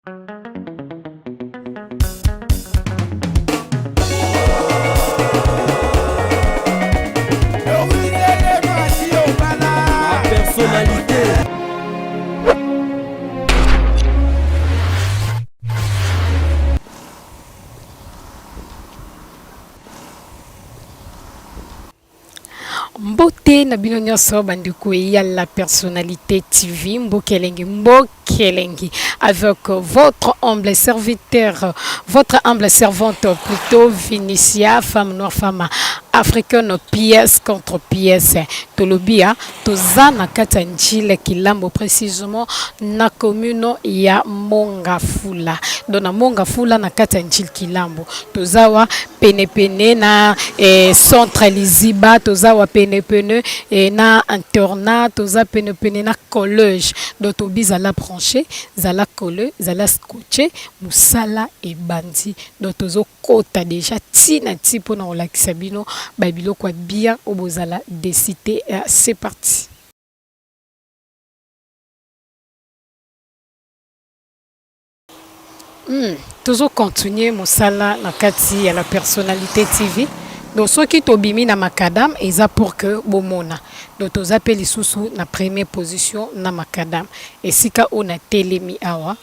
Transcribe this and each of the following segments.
Personnalité. Mbote na bino nyonso bandeko ya la personnalité TV mboka elengi mboka elengi avec votre humble serviteur votre humble servante plutôt Vinicia femme noire femme africaine pièce contre pièce tolobi ya toza na kati ya Ndjili Kilambo précisément na commune ya Mongafula donc na Mongafula na kati ya Ndjili Kilambo toza wa penepene na eh, centre liziba toza wa penepene eh, na internat toza penepene na collège donc tobi zala branché zala colle zala scotché mosala ebandi donc tozokota deja ti na ti mpona kolakisa bino babiloko ya bien oyo bozala décité. C'est parti. Tozo continuer mosala na kati ya la personnalité TV. Donc soki tobimi na macadam eza pour que bomona. Donc toza pe lisusu na première position na macadam. Esika oyo na telemi awa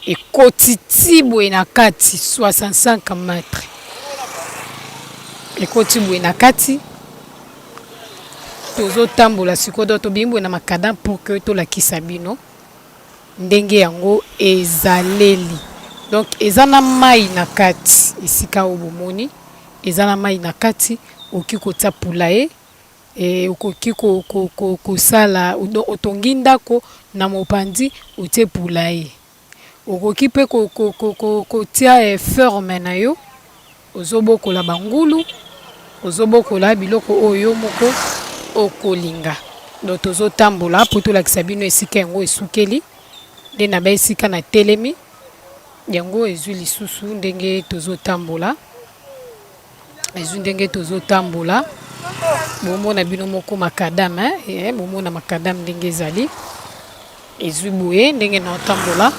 ekoti ti boye na kati 65 mètres. Ekoti boye na kati tozotambola sikoyo donc tobimi boye na macadam pour que tolakisa bino ndenge yango ezaleli. Donc eza na mai na kati esika oyo bomoni eza na mai na kati okoki kotia poulailler e okoki kosala otongi ndako na mopanzi otie poulailler okoki mpe kotia ferme na yo ozobokola bangulu ozobokola biloko oyo yo moko okolinga. Donc tozotambola mpo tolakisa bino esika yango esukeli nde na ba esika na telemi yango ezwi lisusu ndenge tozotambola ezwi ndenge tozotambola bomona bino moko macadam eh? Bomona macadam ndenge ezali ezwi boye ndenge naotambola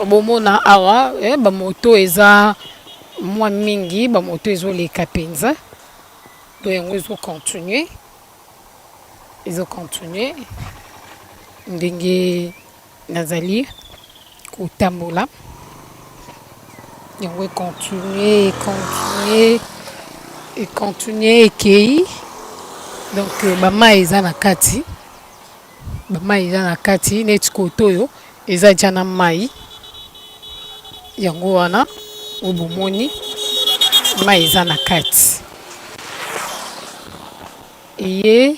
bomona awa eh, bamoto eza mwa mingi bamoto ezoleka mpenza to yango ezocontinue ezocontinue ndenge nazali kotambola yango econtinue econtinue econtinue ekei donc bamai eza na kati bamai eza na kati neti koto oyo eza dia na mai yango wana oyo bomoni mai eza na kati eye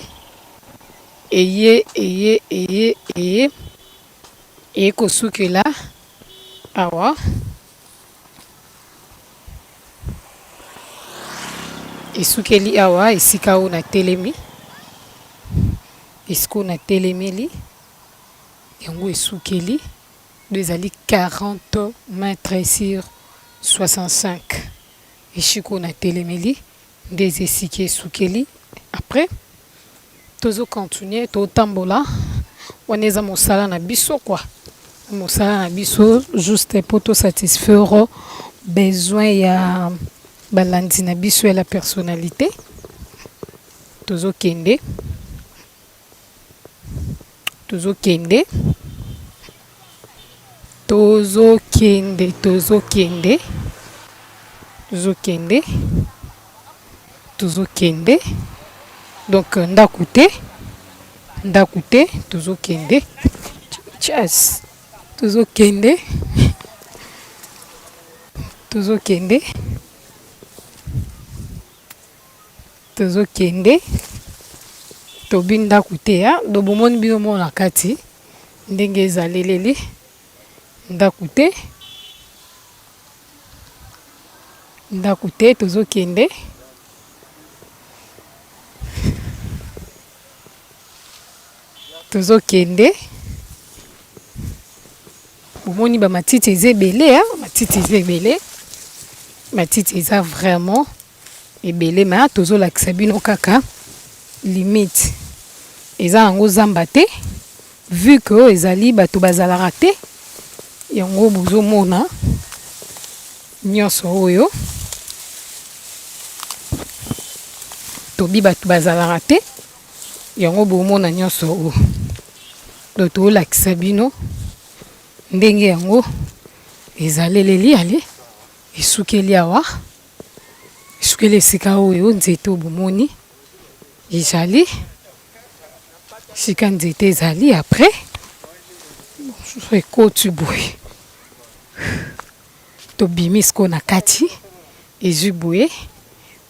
eye eye eye eye eye kosukela awa esukeli awa esika oyo natelemi esika oyo natelemeli yango esukeli do ezali 40 mètres sur 65 esika oyo natelemeli nde eza esika esukeli après tozo continuer totambola wana eza mosala na biso quoi mosala na biso juste po tosatisfaire besoin ya balandi na biso ya la personnalité tozokende tozokende tozokende tozokende tozokende tozokende donc ndako te ndako te tozokende chas tozokende tozokende tozokende tobi ndako te do bomoni bino moko na kati ndenge ezaleleli ndako te ndako te tozokende tozokende bomoni bamatiti eza ebele matiti eza ebele matiti eza vraiment ebele ma tozolakisa bino kaka limite eza yango zamba te vu que ezali bato bazalaka te. Yango bozomona nyonso oyo tobi bato bazalaka te yango bomona nyonso oyo donc tolakisa bino ndenge yango ezaleleli ale esukeli awa esukeli esika oyo nzete oyo bomoni ezali Sika nzete ezali après mosusu ekoti boye tobimi sikoyo na kati ezwi boye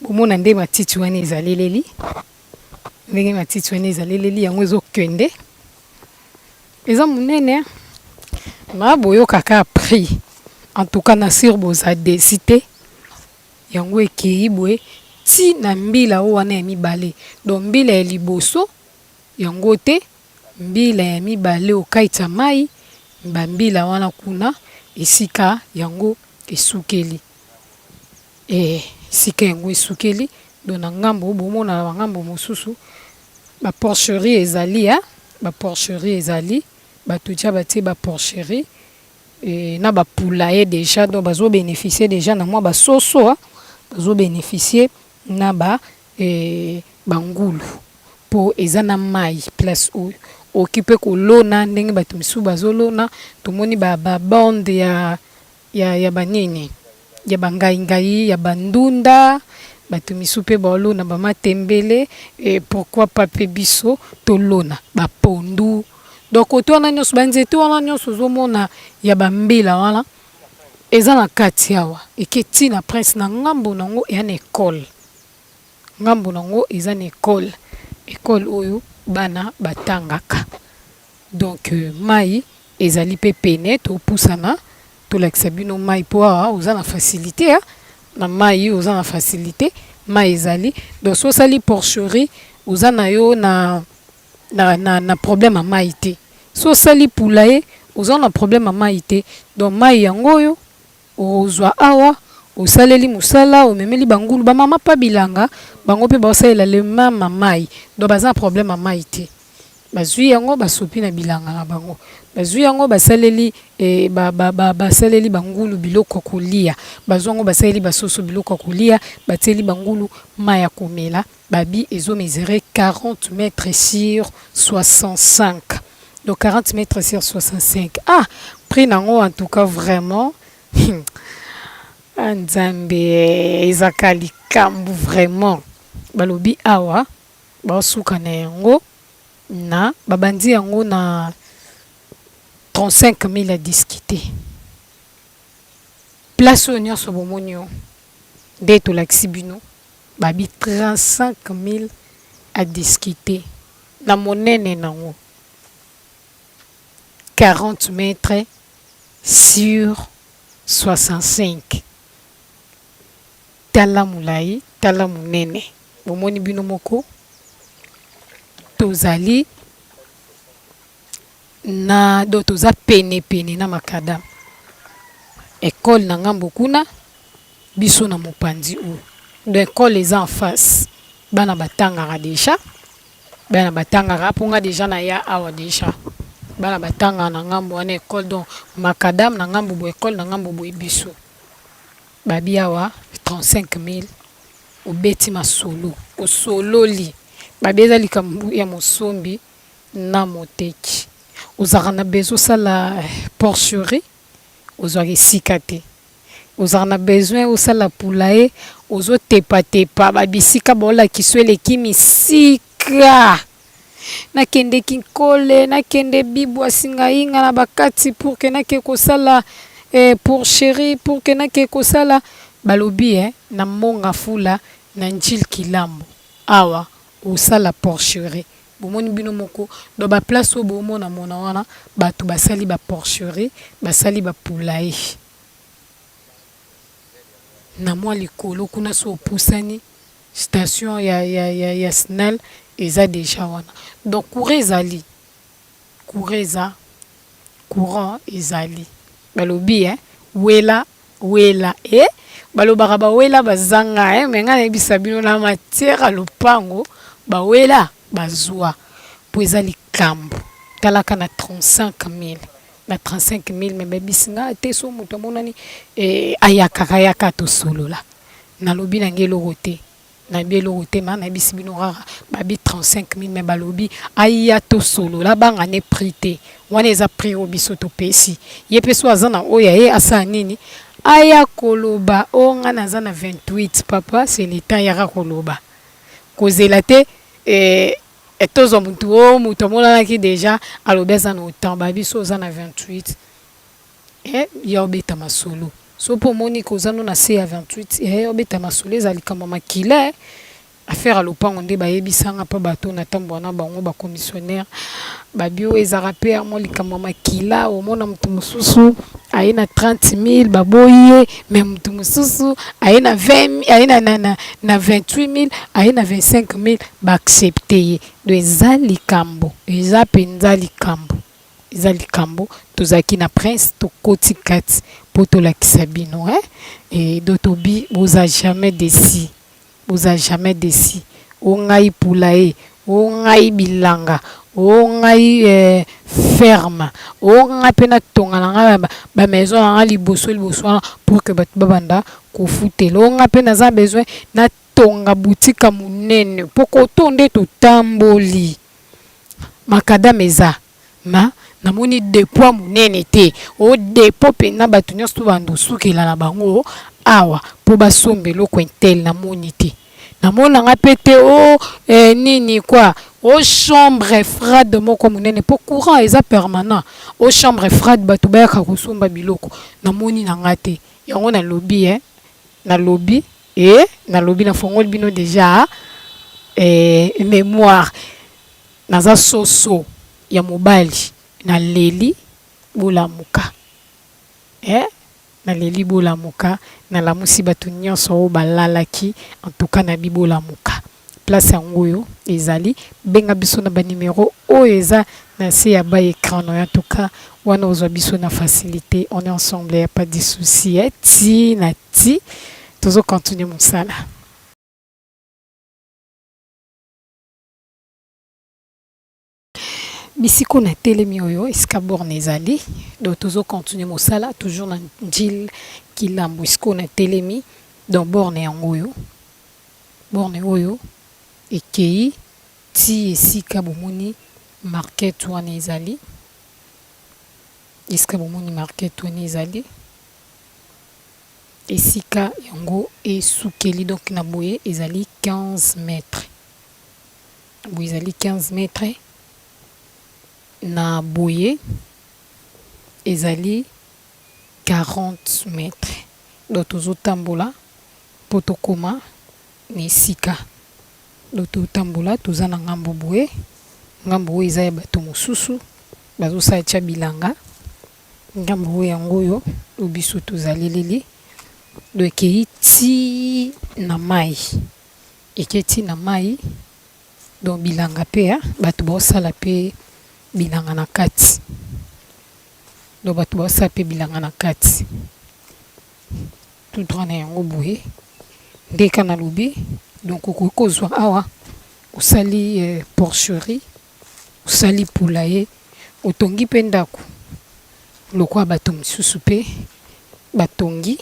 bomona nde matiti wana ezaleleli ndenge matiti wana ezaleleli yango ezokende eza monene na boyokaka prix en tout cas na sur boza desi te Yango ekeyi boye ti na mbila oyo wana ya mibale. Donc mbila ya liboso yango te, mbila ya mibale okaitsa mayi, ba mbila wana kuna esika yango esukeli. Eh esika yango esukeli donc na ngambo bomona na ba ngambo mosusu ba porcherie ezali hein, ba porcherie ezali, batu dejà batie ba porcherie. Na ba poulailler dejà donc bazo beneficier dejà na mwa ba soso bazo beneficier na ba ba ngulu po eza na mayi place oyo okoki pe kolona ndenge batu misusu bazo lona tomoni ba bande ya ya ba nini ya ba ngayi ngayi ya ba ndunda batu misusu pe bao lona ba matembele et pourquoi pas pe biso to lona ba pondu donc cote wana nionso ba nzete wana nionso ozo mona ya ba mbila wana eza na kati awa eke ti na prince na ngambo na ngo eya na ecole ngambo na ngo eza na ecole ecole oyo bana ba tangaka Donc mayi ezali pe pene topusana tolakisa bino mayi po awa oza na facilite hein na mayi oza na facilite mayi ezali donc soki osali porcherie oza na yo na na na problème ya mayi te soki osali poulailler oza na problème ya mayi te donc mayi yango oyo okozwa awa osaleli musala omemeli ba ngulu ba mama pa bilanga bango pe baosalela le meme mayi donc baza na problème ya mayi te. Bazui yango basopi na bilanga na bango. Bazui yango basaleli basaleli ba ngulu biloko ya kolia. Bazui yango basaleli ba soso biloko ya kolia, batieli ba ngulu mayi ya komela. Babi ezo mesurer 40 mètres sur 65. Donc 40 mètres sur 65. Ah! Prix nango en tout cas vraiment ah Nzambe ezaka likambu vraiment. Balobi awa Basuka na yango na babandi yango na 35000 à discuter. Place oyo nionso bomoni oyo nde tolakisi bino babi 35000 à discuter na monene nango 40 mètres sur 65. Tala molayi tala munene bomoni bino moko tozali na donc toza pene pene na macadam ecole na ngambo kuna biso na mopanzi oyo donc ecole eza en face bana batangaka dejà bana batangaka po nga dejà naya awa dejà bana batangaka na ngambo wana ecole donc macadam na ngambo boye ecole na ngambo boye biso Babi awa 35000 obeti masolo osololi babi eza likambo ya mosombi na moteki ozalaka na besoin osala porcherie ozwaka esika te ozalaka na besoin osala poulailler ozo tepa tepa ba bisika baolakisa yo eleki misika Nakende kinkole nakende bibwa singainga na bakati pour que nake kosala eh, pour cherie pour que nake kosala balobi eh, na monga fula na njil kilambo awa osala porcherie bomoni bino moko donc ba place oyo bomona mona wana batu basali ba porcherie basali ba poulailler na mwa likolo kuna so opusani Station ya ya ya ya snel eza dejà wana donc courant ezali courant eza courant ezali balobi hein wela wela eh balobaka ba wela bazanga hein mais nga nayebisa bino na matière ya lopango ba wela bazua po eza likambu talaka na 35000. Ba 35.000 mais bayebisi nga te soki moto amonani eh, ayakaka ayaka tosolola. Nalobi na ngai eloko te. Nayebi eloko te ma nayebisi bino kaka babi 35.000 mais balobi aya tosolola abanga ne prix te. Wana eza prix oyo biso topesi. Ye pe soki aza na oyo ya ye asala nini? Aya koloba oh nga naza na 28 papa c'est le temps yaka koloba. Kozela te eh, tozwa mutu oh mutu amonanaki dejà alobi aza na autant ba biso oza na 28 eh ya obeta masolo so pe omoni ke oza no na se ya 28 eh obeta masolo eza likambo ya makila eh affaire ya lopango nde bayebisa nga pa bato na tambola na bango ba commissionnaire ba bio ezaka pe ya mwa likambo ya makila omona mutu mosusu aye na 30000 baboyi ye mais mutu mosusu aye na 20 aye na, na, na, na 28000 aye na 25000 ba accepte ye donc eza likambo eza mpenza likambo eza likambo tozalaki na prince tokoti kati mpo tolakisa bino hein et donc tobi boza jamais desi Boza jamais deçu o ngai poulailler o ngai bilanga o ngai eh, ferme o ngai pe natonga na ngai ba maison na ngai liboso liboso wana pour que bato babanda kofutela o ngai pe naza besoin natonga boutique ya monene po koto nde totamboli makadame eza Ma namoni depot ya munene te o depot pena batu nionso to banda osukela na bango awa po basomba eloko intel namoni te namoni na nga pe te o eh, nini quoi o chambre frade moko munene po courant eza permanent o chambre frade batu bayaka kosomba biloko namoni na nga te yango nalobi eh nalobi eh nalobi nafongoli bino deja eh, memoire Naza soso ya mobali na leli bolamuka eh na leli bolamuka na lamusi batu nionso oyo ba lalaki en tout cas na bi bolamuka place yango oyo ezali benga biso na ba numero oyo eza na se ya ba ecran na yo en tout cas wana ozwa biso na facilite on est ensemble ya pas de souci eh ti na ti tozo continuer musala. Bisika oyo natelemi oyo esika borne ezali donc tozo continuer mosala toujours na Ndjil Kilambo esika oyo natelemi donc borne yango oyo borne oyo ekeyi ti esika bomoni market wana ezali esika bomoni market wana ezali esika yango esukeli donc na boye ezali 15 mètres Boye ezali 15 mètres na boye ezali 40 mètres donc tozo tambola po tokoma na esika donc totambola toza na ngambo boye ngambo oyo eza ya bato mosusu bazosala tia bilanga ngambo oyo yango oyo oyo biso tozaleleli donc ekeyi ti na mayi. Eke ti na mayi donc bilanga pe batu baosala pe bilanga na kati donc batu baosala pe bilanga na kati tout droit na yango boye nde ka nalobi donc okoki kozwa awa osali porcherie osali poulailler otongi pe ndaku lokola batu misusu pe batongi.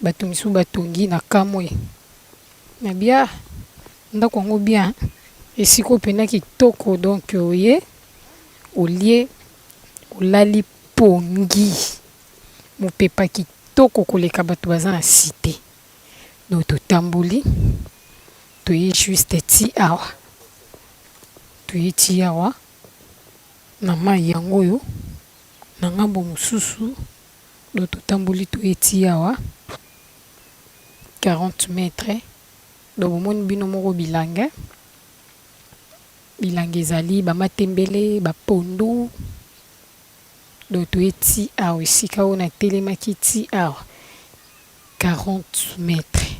Batu misusu batongi na kamwe na bia ndaku yango bien esika oyo pena kitoko donc oye olie olali pongi mupepa kitoko koleka batu baza na cite donc totamboli toye juste ti awa toye ti awa na mayi yango oyo na ngambo mosusu. Donc totamboli toye ti awa 40 mètres donc bomoni bino moko bilanga bilanga ezali ba matembele ba pondu donc toye ti awa esika oyo natelemaki ti awa 40 mètres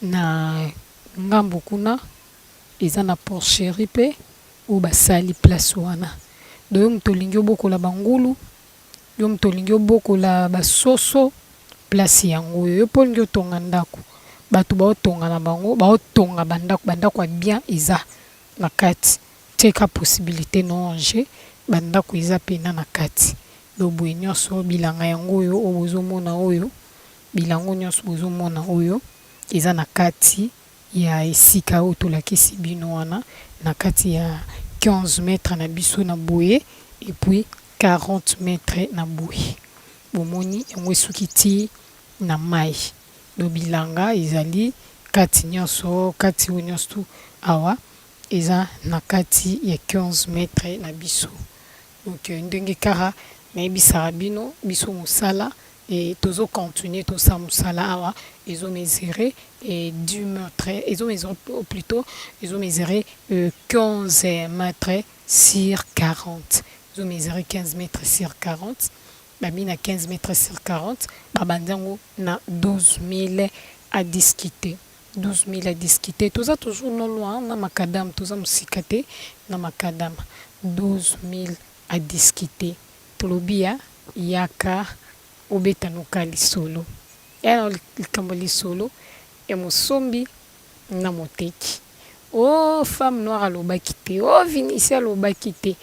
na ngambo kuna eza na porcherie pe oyo basali place wana donc yo moto olingi obokola ba ngulu Yo moto olingi obokola ba soso place yango oyo yo pe olingi otonga ndaku batu bao tonga na bango bao tonga ba ndaku ba ndaku ya bien eza na kati tika possibilite no en jeu. Ba ndako eza pena na kati. Donc boye nionso bilanga yango oyo oyo bozo mona oyo bilango nionso bozo mona oyo eza na kati ya esika oyo tolakisi bino wana na kati ya 15 mètres na biso na boye et puis 40 mètres na boye. Bomoni yango esuki ti na mayi. Donc bilanga ezali kati nionso kati oyo nionso tout awa eza na kati ya 15 mètres na biso. Donc ndenge kaka nayebisaka bino biso mosala et tozo continuer tosala mosala awa ezo mesurer 10 mètres ezo mesurer plutot ezo mesurer 15 mètres sur 40 ezo mesurer 15 mètres sur 40 babi na 15 mètres sur 40 babandi yango na 12000 à discuter. 12000 à discuter toza toujours non loin na macadam toza musika te na macadam 12000 à discuter tolobi ya yaka obeta noka lisolo ya likambo lisolo ya mosombi na moteki oh femme noire alobaki te oh Vinicius alobaki te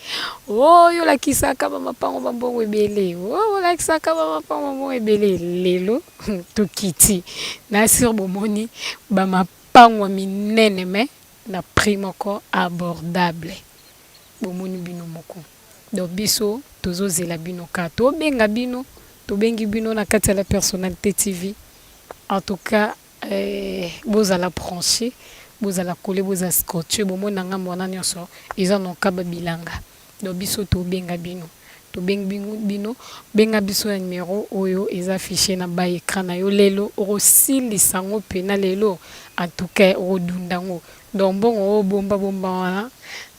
oh yo olakisaka ba mapango ba mbongo ebele oh olakisaka ba mapango ba mbongo ebele lelo tokiti na sur bomoni ba mapango ya minene mais na prix moko abordable bomoni bino moko donc biso tozozela bino kaka tobenga bino tobengi bino na kati ya la personnalité TV en tout cas Eh bozala branche bozala colle bozala scotche bomoni na ngambo wana nionso eza noka ba bilanga donc biso tobenga bino tobengi bino benga biso na numero oyo eza affiche na ba ecran na yo lelo okosilisa ngo pena lelo en tout cas okodunda ngo donc mbongo obomba bomba wana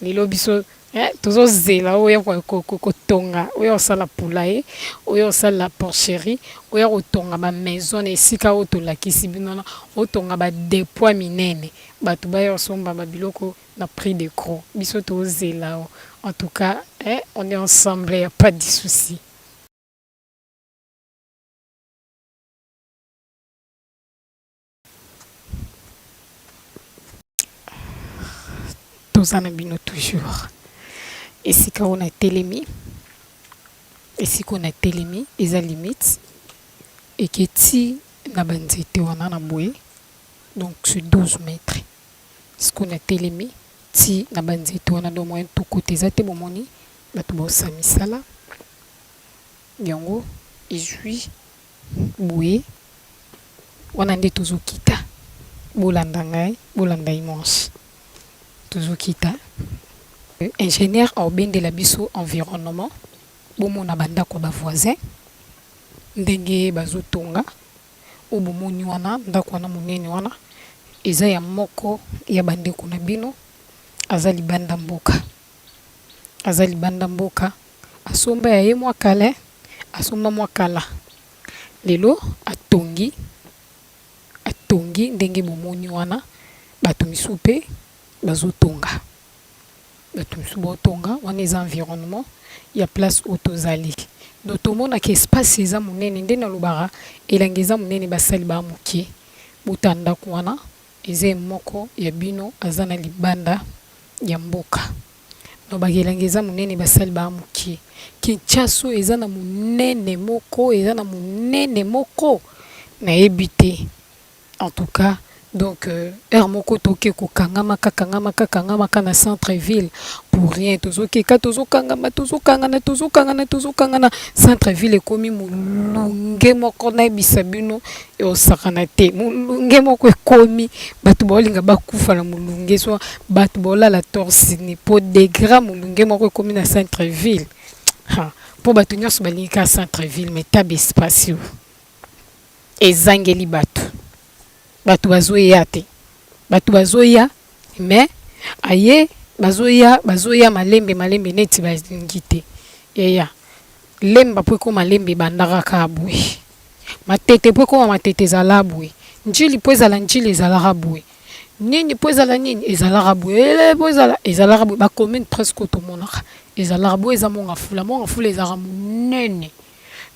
lelo biso Eh tozo zela oya kotonga oya kosala poulailler oya kosala porcherie oya kotonga ba maison na esika oyo tolakisi bino wana otonga ba depot ya minene batu baya kosomba ba biloko na prix de gros biso tozela yo en tout cas eh on est ensemble ya pas de souci. Toza na bino toujours esika oyo na telemi esika oyo na telemi eza limite eke ti na ba nzete wana na boye donc c'est 12 mètres esika oyo na telemi ti na ba nzete wana donc moyen tokota eza te bomoni bato baosala misala yango ezui Boye wana nde tozo kita bolanda ngai bolanda image tozo kita ingenieur akobendela biso environnement bomona ba ndako ya ba voisin ndenge bazo tonga oyo bomoni wana ndako wana monene wana eza ya moko ya ba ndeko na bino aza libanda mboka aza libanda mboka asomba ya ye mwa kala Asomba mwa kala lelo atongi atongi ndenge bomoni wana batu misusu pe bazo tonga batu misusu bao tonga wana eza environnement ya place oyo tozali donc tomonaka espace eza monene nde nalobaka elanga eza monene basali ba mukie botala ndaku wana eza ye moko ya bino aza na libanda ya mboka. Lobaka elengi eza munene basali ba mukie kinshasa oyo eza na munene moko eza na munene moko nayebi te en tout cas donc heure moko toke kokangamaka kangamaka kangamaka na centre ville pour rien tozokeka tozokangama tozokangana tozokangana tozokangana centre ville ekomi molunge moko nayebisa bino Osakana te molunge moko ekomi bato baolinga bakufa na molunge so bato baolala torse nu po degre ya molunge moko ekomi na centre ville po bato nyonso balingi kaka centre ville mais ta ba espace oyo ezangeli bato bato bazoya te bato bazoya mais aye bazoya bazoya malembe malembe neti balingi te yaya lemba po ekoma lemba ebandaka kaka boye. Matete po ekoma matete ezala boye, ndjili po ezala ndjili ezalaka boye, nini po ezala nini ezalaka boye, ele po ezala ezalaka boye, ba commune presque oyo tomonaka ezalaka boye eza mont ngafula, mont ngafula ezalaka monene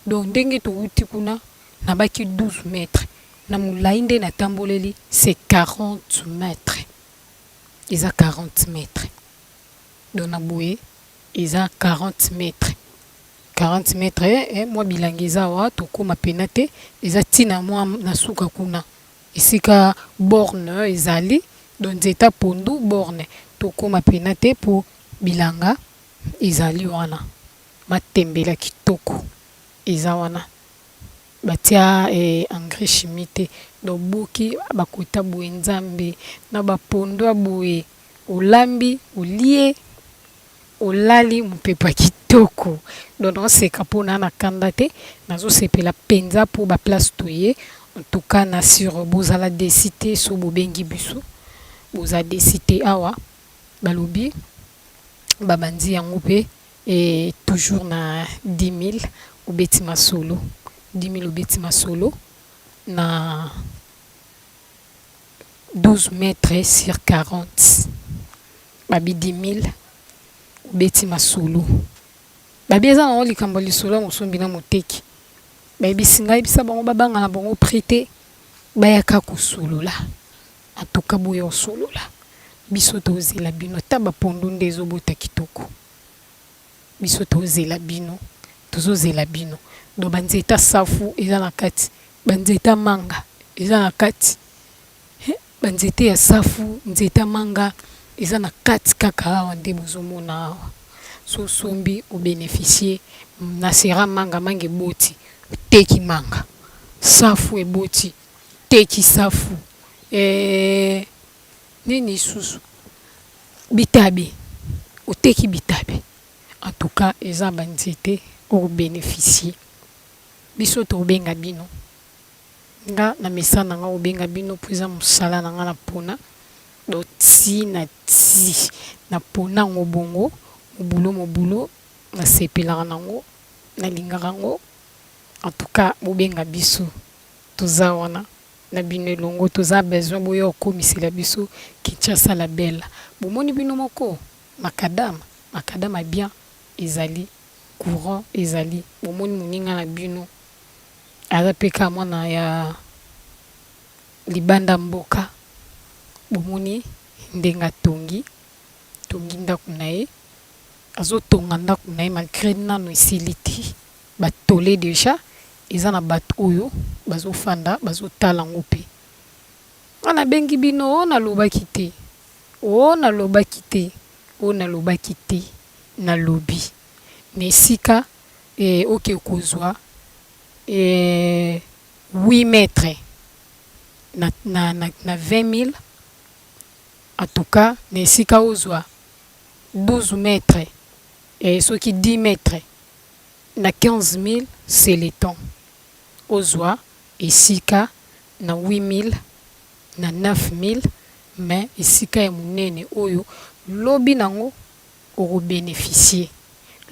donc ndenge towuti kuna nabaki 12 mètres na molayi nde natamboleli c'est 40 mètres eza 40 mètres donc na boye. Eza 40 mètres. 40 mètres eh, mwa bilanga eza awa, tokoma pena te, eza ti na mwa na suka kuna. Esika borne ezali, donc nzete ya pondu borne, tokoma pena te po bilanga ezali wana. Matembele ya kitoko eza wana. Batia engrais chimie te, donc obuki ba kota boye nzambe na ba pondu ya boye olambi olie olali mupepe ya kitoko donc nao seka po naa na kanda te nazo sepela penza po ba place toye en tout cas na sur bozala deçu te soki bobengi biso boza deçu te awa balobi ba bandi yango pe Et toujours na 10000 obeti masolo 10000 obeti masolo na 12 mètres sur 40 babi 10000 obeti masolo babi eza nango likambo ya lisolo ya mosombi na moteki bayebisi ngai yebisa bango babanga na bango prix te bayaka kosolola en tout cas boya osolola biso tozela bino ata bapondu nde ezobota kitoko Biso tozela bino tozo zela bino donc ba nzete ya safu eza na kati ba nzete ya manga eza na kati ba nzete ya safu nzete ya manga eza na kati kaka awa nde bozo mona awa so osombi o beneficier na sera manga manga eboti oteki manga safu eboti oteki safu eh Nini lisusu? Bitabe, oteki bitabe? En tout cas eza ba nzete oko beneficier. Biso tokobenga bino. Nga na mesana na nga kobenga bino po eza musala na nga na pona donc ti na ti na pona ngo bongo mobulu mobulu na sepelaka na ngo na lingaka ngo en tout cas bobenga biso toza wana. Na bino elongo toza besoin boya kokomisela biso Kinshasa la belle bomoni bino moko macadam macadam ya bien ezali courant ezali bomoni moninga na bino aza pe kaka mwana ya libanda mboka bomoni ndenge atongi tongi ndaku na ye azo tonga ndaku na ye malgre nanu esili te ba tole dejà Eza na batu oyo bazo fanda bazo tala ngo pe. Nga na bengi bino oh na lobaki te oh na lobaki te oh na lobaki te na lobi na esika eh oke kozua eh huit mètres na na na 20000 en tout cas na esika ozua 12 mètres eh soki 10 mètres Na 15000 c'est le temps ozua esika na 8000 na 9000 mais esika ya munene oyo lobi nango oko beneficier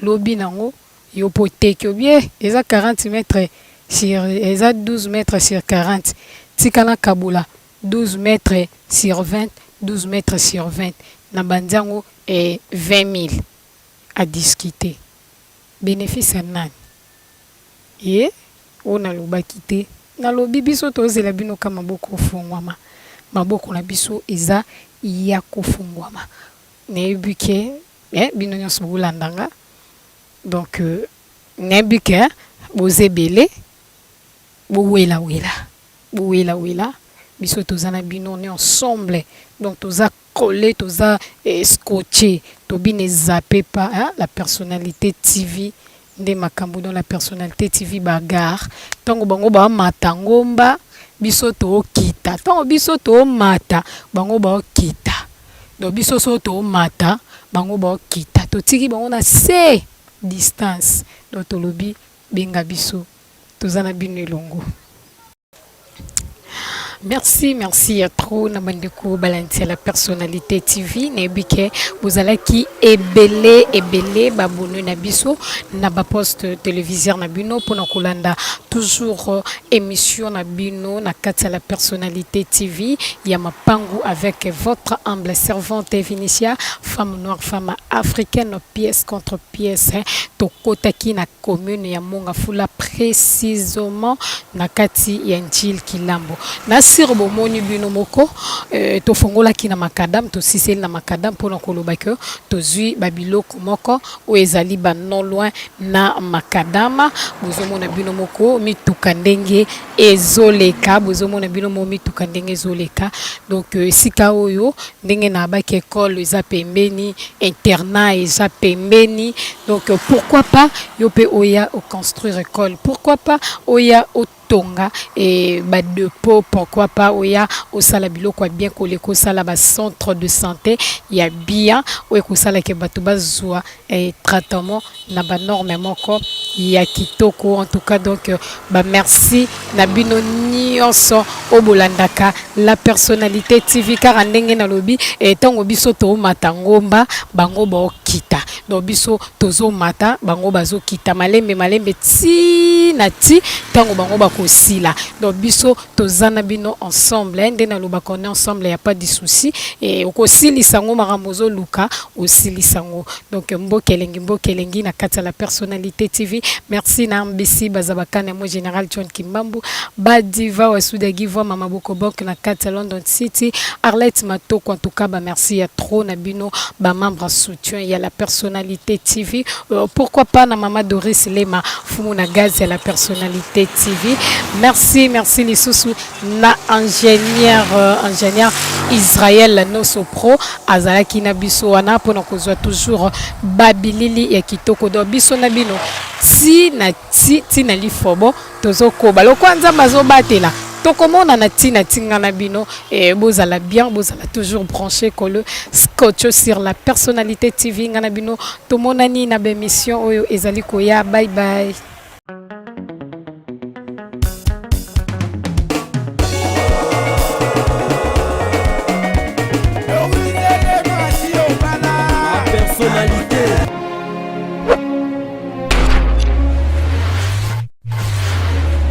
lobi nango yo pe oteki olobi eh eza 40 mètres sur eza 12 mètres sur 40 tika nakabola 12 mètres sur 20 12 mètres sur 20 na bandi yango eh 20000 a discuter. Benefice ya nani? Ye oyo nalobaki te nalobi biso tozela bino ka maboko ofongwama maboko na biso eza ya kofongwama nayebi ke eh, bino nyonso bolanda nga donc euh, nayebi ke boza ebele bowela wela bowela wela biso toza na bino on est ensemble donc toza Colle toza scotche tobi ne zappe pas hein la personnalite TV nde makambu dans la personnalite TV bagarre tango bango ba mata ngomba biso to kita tango biso to mata bango ba kita donc biso so to mata bango ba kita totiki bango na se distance donc tolobi benga biso toza na bino elongo. Merci, merci ya trop na bandeko balandi ya la personnalité TV nayebi ke bozalaki ebele ebele babone na biso na ba poste téléviseur na bino mpona kolanda toujours euh, émission na bino na kati ya la personnalité TV ya mapangu avec votre humble servante Vinicia femme noire femme africaine pièce contre pièce tokotaki na commune ya Mont Ngafula precisement na kati ya Ndjili Kilambo. Na sûr bomoni bino moko, tofongolaki na macadam, tosiseli na macadam mpona koloba ke tozwi babiloko moko oyo ezali ba non loin na macadam. Bozomona bino moko mituka ndenge ezoleka, bozomona bino mo mituka ndenge ezoleka. Donc esika oyo ndenge na baki, école eza pembeni, internat eza pembeni. Donc pourquoi pas yo mpe oya oconstruire école? Pourquoi pas oya otonga e badépôt? Pourquoi pas oya osala biloko ya bien koleka, osala bacentre de santé ya bien oyo ekosalaka bato bazwa traitement na banorme moko ya kitoko? En tout cas, donc bamerci na bino nyonso oyo bolandaka La Personnalité TV. Kaka ndenge nalobi, ntango biso toomata ngomba, bango baokita. Donc biso tozomata, bango bazokita malembe malembe ti na ti ntango bango bakosila. Donc biso toza na bino ensemble. Nde nalobaka, on est ensemble, ya pas de souci. E okosilisa yango, makambo ozoluka osilisa yango. Donc mboka elengi, mboka elengi na kati ya La Personnalité TV. Merci na MBC Bazabakana mo Général John Kimbambu, Badiva Wasudagi Voi, Mama Bokobok na kati ya London City, Arlette Matoko. En tout cas bamerci ya trop na bino bamembre soutien ya La Personnalité TV. Pourquoi pas na Mama Doris Lema Fumu na gaz ya La Personnalité TV. Merci, merci lisusu na ingénieur Israël Noso Pro, azalaki na biso wana mpona kozwa toujours babilili ya kitoko. Donc biso na bino ti na ti, ti na lifobo, tozokoba lokwa. Nzambe azobatela, tokomona na ntina ntinga na bino. Bozala bien, bozala toujours branché, collé, scotché sur La Personnalité TV. Nga na bino tomonani na bémission oyo ezali koya. Bye bye.